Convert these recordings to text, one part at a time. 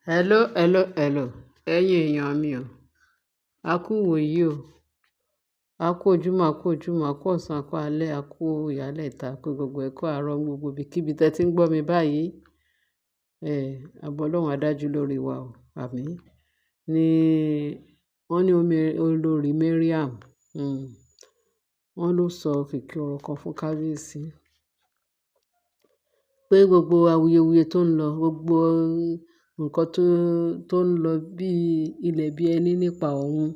Hello, hello, hello. Ẹ̀yin èèyàn mi o. A kú ìwòyí o. A kú ojúmọ́, a kú ojúmọ́, a kú ọ̀sán, a kú alẹ́, a kú ìyálẹ́ta, a kú gbogbo ẹ kú àárọ̀ gbogbo ibikíbi tí ẹ ti ń gbọ́ mi báyìí. Ààbò Ọlọ́run á dájú lórí wa o. Àmín. Ní wọ́n ní omi olórí Mariam, wọ́n ló sọ kìkì ọ̀rọ̀ kan fún kábíyèsí. Pé gbogbo awuyewuye tó ń lọ, gbogbo nǹkan tó ń lọ bí ilẹ̀ bí ẹní nípa òun,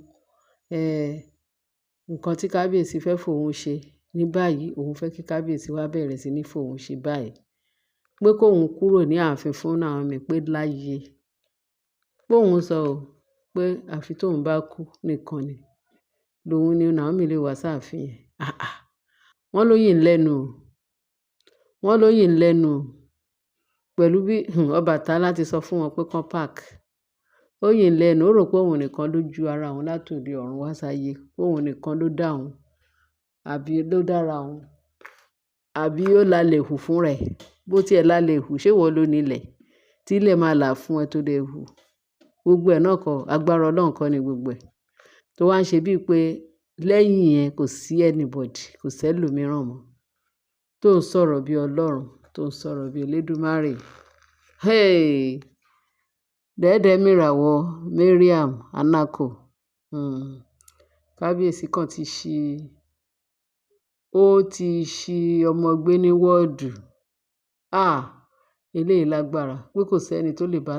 nǹkan tí kábíyèsí fẹ́ fòun ṣe ní báyìí, òun fẹ́ kí kábíyèsí wá bẹ̀rẹ̀ sí ní fòun ṣe báyìí. Pé kóun kúrò ní ààfin fún Naomi pé láyé. Pé òun sọ ò, pé àfi tóun bá kú nìkan ni, lòun ní Naomi lè wá sáàfin yẹn. Àà! Wọ́n ló yìn lẹ́nu o. Wọ́n ló yìn lẹ́nu o. Pẹ̀lú bí Ọbàtálá ti sọ fún wọn pé kán park. Ó yìn lẹ́nu, ó rò pé òun nìkan ló ju ara òun láti òde ọ̀run wá sáyé. Pé òun nìkan ló dá òun, àbí ló dára òun, àbí ó lalẹ̀ hù fún rẹ̀. Bó tí ẹ lálẹ́ hù, ṣé ìwọ ló ní ilẹ̀? Tí ilẹ̀ máa là fún ẹ tó dé hù. Gbogbo ẹ̀ náà kọ́, agbára Ọlọ́run kọ́ ni gbogbo ẹ̀. Tó wá ń ṣe bíi pé lẹ́yìn yẹn kò sí anybody, kò sí ẹlòmíràn mọ́. Tó ń sọ̀rọ̀ bí Ọlọ́run, tó ń sọ̀rọ̀ bí Elédùmarè. Hey! Dẹ́dẹ́ mìràwọ̀ Mariam Anako. Kábíyèsí kan ti ṣí, ó ti ṣí ọmọ gbé ní wọ́ọ̀dù. Ah! Eléyìí lágbára. Pé kò sí ẹni tó lè bá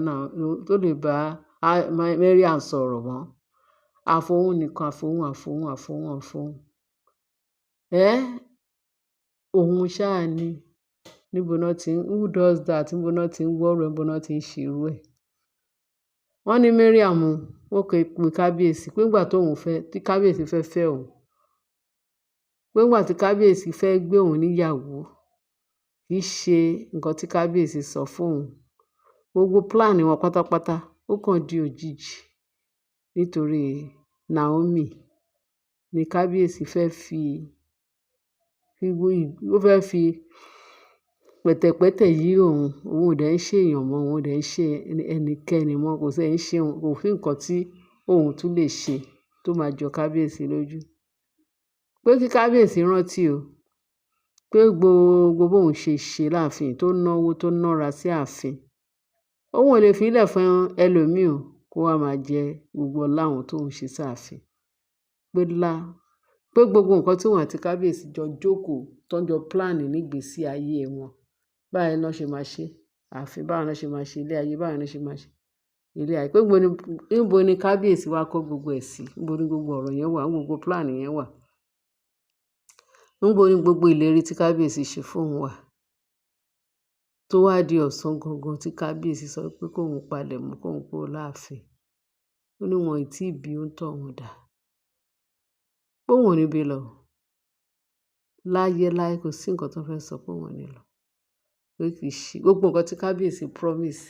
tó lè bá Mariam sọ̀rọ̀ mọ́. Àfóhùn nìkan, àfóhùn, àfóhùn, àfóhùn, àfóhùn. Ẹ́! Òun ṣáà ni. Níbo náà tí ń, who does that? Níbo náà tí ń gbọ́rọ̀, níbo náà tí ń ṣe irú ẹ̀? Wọ́n ní Mariam ó pe kábíyèsí pé ìgbà tó òun fẹ́, tí kábíyèsí fẹ́ fẹ́ òun, pé ìgbà tí kábíyèsí fẹ́ gbé òun níyàwó, kì í ṣe nǹkan tí kábíyèsí sọ fún òun. Gbogbo plan wọn pátápátá ó kàn di òjijì nítorí Naomi ní kábíyèsí fẹ́ fi, ó fẹ́ fi pẹ̀tẹ̀pẹ́tẹ̀ yí òun. Òun ò dẹ̀ ń ṣe èèyàn mọ́, òun ò dẹ̀ ń ṣe ẹnikẹ́ni mọ́, kò sí ẹ̀ ń ṣe òun, kò sí nǹkan tí òun tún lè ṣe tó máa jọ kábíyèsí lójú. Pé kí kábíyèsí rántí o, pé gbogbo bóun ṣe ṣe láàfin tó náwó tó nára sí ààfin, òun ò lè fi í lẹ̀ fún ẹlòmíì o kó wá máa jẹ gbogbo ọlá òun tó ń ṣe sáàfin. Pé lá, pé gbogbo nǹkan tí òun àti kábíyèsí jọ jókòó, tó ń jọ plan nígbèsí ayé wọn. Báyìí náà ṣe máa ṣe ààfin, báyìí náà ṣe máa ṣe ilé ayé, báyìí náà ṣe máa ṣe ilé ayé. Pé níbo ni kábíyèsí wá kó gbogbo ẹ̀ sí? Níbo ni gbogbo ọ̀rọ̀ yẹn wà? Gbogbo plan yẹn wà? Níbo ni gbogbo ìlérí tí kábíyèsí ṣe fún òun wà? Tó wá di ọ̀sán gangan tí kábíyèsí sọ pé kóun palẹ̀ mọ́, kóun kúrò láàfin. Ó ní wọn ì tí ì bí òun dà. Pé òun ò ní bí lọ. Láyé láyé kò sí nǹkan tó fẹ́ sọ pé òun ò ní lọ. Pé kì í ṣe gbogbo nǹkan tí kábíyèsí promise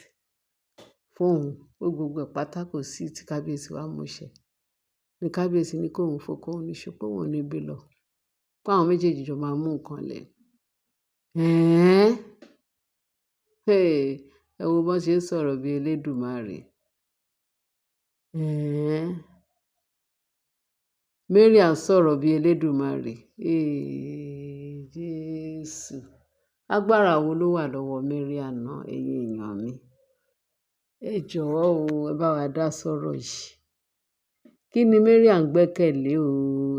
fún òun, pé gbogbo ẹ̀ pátá kò sí tí kábíyèsí wá mú ṣẹ. Ní kábíyèsí ní kóun fò kóun níṣó pé òun ò ní bí lọ. Pé àwọn méjèèjì jọ máa mú nǹkan lẹ̀. Ẹ́n! Hey! Ẹ wo bó ṣe ń sọ̀rọ̀ bí Elédùmarè. Ẹ́n! Mariam sọ̀rọ̀ bí Elédùmarè. Ee, Jésù. Agbára wo ló wà lọ́wọ́ Mariam náà, ẹ̀yin èèyàn mi? Ẹ jọ̀wọ́ o, ẹ bá wa dá sọ̀rọ̀ yìí. Kí ni Mariam gbẹ́kẹ̀lé o,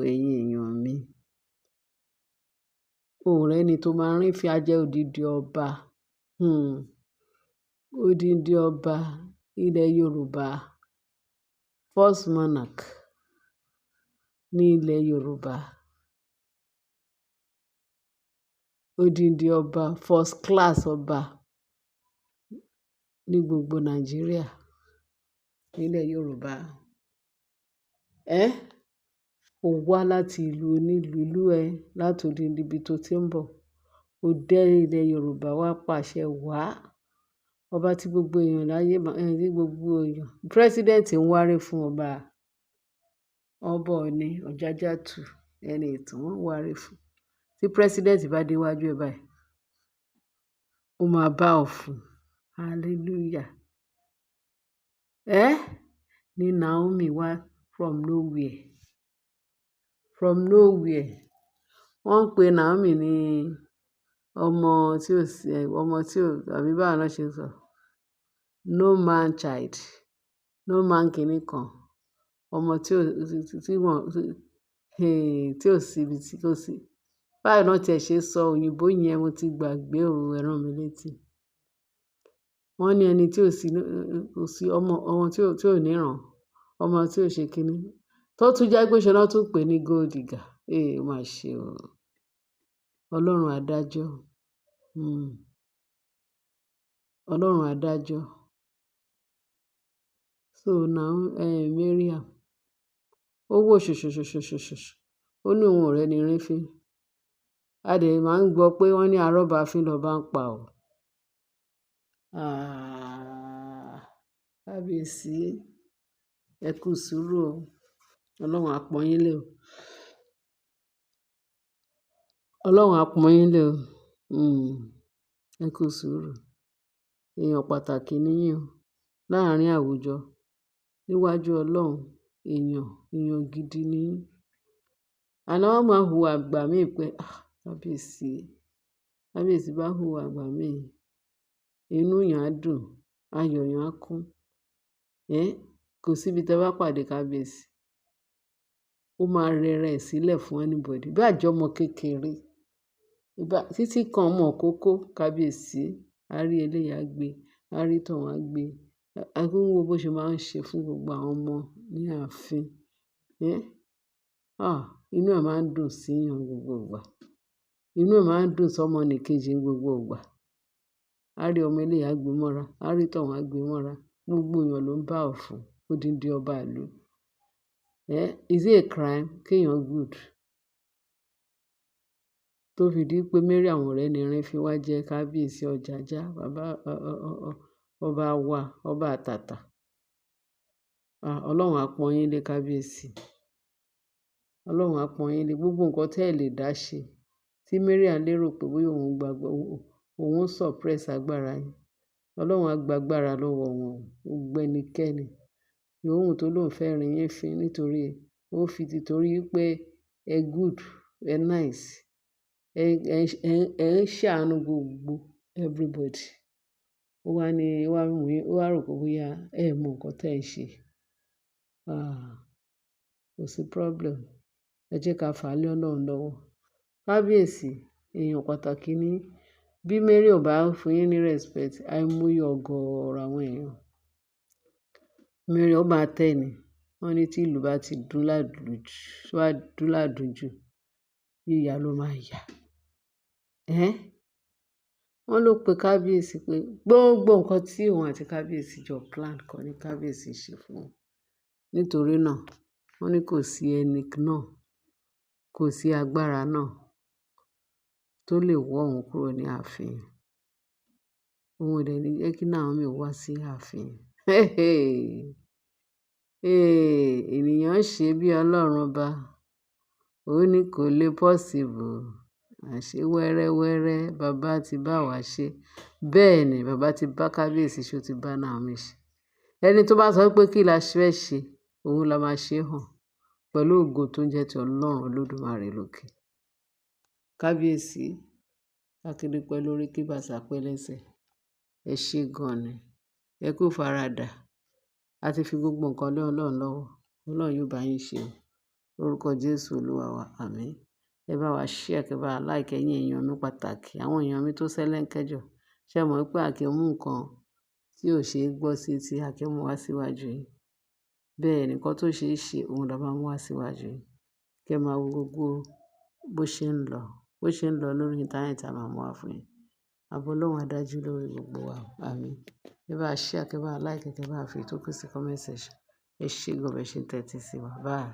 ẹ̀yin èèyàn mi? O rẹ́ni tó máa rín fi ajẹ́ odidi ọba. Odidi ọba ilẹ̀ Yorùbá. First monarch ní ilẹ̀ Yorùbá. Odindi ọba, first class ọba ní gbogbo Nàìjíríà nílẹ̀ Yorùbá. Ẹ́! O wá láti ìlú onílùú ìlú ẹ, láti odindi ibi tó ti ń bọ̀. O dé ilẹ̀ Yorùbá wá pàṣẹ wá. Ọba tí gbogbo èèyàn láyé, tí gbogbo èèyàn. President ń wárí fún ọba. Ọba Ọọ̀ni, Ọ̀jájá two, ẹni ìtàn wọ́n ń wárí fún. Tí president bá dé iwájú ẹ báyìí, ó máa bow fún. Hallelujah. Ẹ́, ní Naomi wá from nowhere. From nowhere. Wọ́n ń pe Naomi ní ọmọ tí ò sí, ọmọ tí ò, àbí báwo ni wọ́n ṣe ń sọ? No man child. No man kìíní kan. Ọmọ tí ò, tí wọ́n, tí ò sí ibi tí kò sí. Báwo ni wọ́n tí ẹ ṣe sọ òyìnbó yẹn, mo ti gbàgbé o, ẹ rán mi létí. Wọ́n ní ẹni tí ò sí, kò sí ọmọ, ọmọ tí ò níran, ọmọ tí ò ṣe kíní. Tó tún jẹ́ pé ṣe ni wọ́n tún pè ní gold digger. Eh, ó máa ṣe o. Ọlọ́run adájọ́. Ọlọ́run adájọ́. So now, Mariam, ó wò ṣoṣoṣoṣoṣoṣo. Ó ní òun ò rẹ́ni rí fín. A dẹ̀ máa ń gbọ́ pé wọ́n ní arọ́ba fín lọba ń pa ò. Ah, kábíyèsí, ẹ kú sùúrù o. Ọlọ́run á pọ́n yín lé o. Ọlọ́run á pọ́n yín lé o. Ẹ kú sùúrù. Èèyàn pàtàkì ni yín o. Láàárín àwùjọ, níwájú Ọlọ́run, èèyàn, èèyàn gidi ni yín. Àná wọ́n máa hùwà ìgbà mí pé, ah, kábíyèsí, kábíyèsí bá hùwà ìgbà mí, inú èèyàn á dùn, ayọ̀ èèyàn á kún. Ẹ́, kò sí ibi tí ẹ bá pàdé kábíyèsí. Ó máa rẹra ẹ̀ sílẹ̀ fún anybody. Bí àjọ ọmọ kékeré. Ìbá, títí kan ọmọ ìkókó, kábíyèsí, a rí eléyìí á gbé, a rí tọ̀hún á gbé. A tún wo bó ṣe máa ń ṣe fún gbogbo àwọn ọmọ ní ààfin. Ẹ́, ah, inú ẹ̀ máa ń dùn sí èèyàn gbogbo ìgbà. Inú ẹ̀ máa ń dùn sí ọmọnìkejì ní gbogbo ìgbà. A rí ọmọ eléyìí á gbé mọ́ra, a rí tọ̀hún á gbé mọ́ra. Gbogbo èèyàn ló ń bow fún odindi ọba ìlú. Ẹ́, is it a crime kí èèyàn good? Tó fi di pé Mariam ò rẹ́ni rí fín wá jẹ́ kábíyèsí Ọ̀jájá, bàbá, ọba wa, ọba àtàtà. Ah, Ọlọ́run á pọ́n yín lé kábíyèsí. Ọlọ́run á pọ́n yín lé. Gbogbo nǹkan tí ẹ lè dá ṣe, tí Mariam lérò pé bóyá òun gbàgbọ́, òun suppress agbára yín. Ọlọ́run á gba agbára lọ́wọ́ wọn. Gbogbo ẹnikẹ́ni yòówù tó lóun fẹ́ rí yín fín nítorí ó fi ti torí pé ẹ good, ẹ nice, ẹ ń ṣàánú gbogbo everybody. Ó wá ní, ó wá mú yín, ó wá rò pé bóyá ẹ mọ nǹkan tí ẹ̀ ń ṣe. Ah, kò sí problem. Ẹ jẹ́ ká fà á lé Ọlọ́run lọ́wọ́. Kábíyèsí, èèyàn pàtàkì ní. Bí Mary ò bá fún yín ní respect, àìmọye ọ̀gọ̀ọ̀rọ̀ àwọn èèyàn. Mary ó máa tẹ́ ni. Wọ́n ní tí ìlú bá ti dùn ládùn jù, tó bá dùn ládùn jù, yíya ló máa yà. Ẹ́, wọ́n ló pe kábíyèsí pé gbogbo nǹkan tí òun àti kábíyèsí jọ plan kọ́ ní kábíyèsí ṣe fún wọn. Nítorí náà, wọ́n ní kò sí ẹni náà, kò sí agbára náà tó lè wọ́ òun kúrò ní ààfin. Òun ò dẹ̀ ní jẹ́ kí Naomi wá sí ààfin. Hey, ènìyàn ṣe bí Ọlọ́run ọba. Ó ní kò lè possible. Àṣé wẹ́rẹ́wẹ́rẹ́ bàbá ti bá wa ṣe. Bẹ́ẹ̀ ni bàbá ti bá kábíyèsí ṣe, ó ti bá Naomi ṣe. Ẹni tó bá sọ pé kí la fẹ́ ṣe, òun la máa ṣe hàn pẹ̀lú ògo tó ń jẹ́ ti Ọlọ́run Olódùmarè lókè. Kábíyèsí, kákíní pẹ́ lórí kí bàtà pẹ́ lẹ́sẹ̀. Ẹ ṣé gan ni. Ẹ kú faradà. A ti fi gbogbo nǹkan lé Ọlọ́run lọ́wọ́. Ọlọ́run yóò bá yín ṣe o. Lórúkọ Jésù Olúwa wa. Àmín. Ẹ bá wa share, kí ẹ bá wa like ẹ̀yin èèyàn mi pàtàkì. Àwọn èèyàn mi tó sẹ́lẹ̀ńkẹ́jọ. Ṣé ẹ mọ̀ pé a kì í mú nǹkan tí ò ṣe é gbọ́ sí tí a kì í mú wá síwájú yín. Bẹ́ẹ̀ ni, nǹkan tó ṣe é ṣe, òun la máa mú wá síwájú yín. Kí ẹ máa wo gbogbo bó ṣe ń lọ, bó ṣe ń lọ lórí íńtánẹ́ẹ̀tì a máa mú wá fún yín. Ààbò Ọlọ́run á dájú lórí gbogbo wa. Àmín. Ẹ bá share, kí ẹ bá like, kí ẹ bá fi ìtókù sí comment section. Ẹ ṣé gan bẹ́ẹ̀ ṣe ń tẹ́tí sí wa. Bye.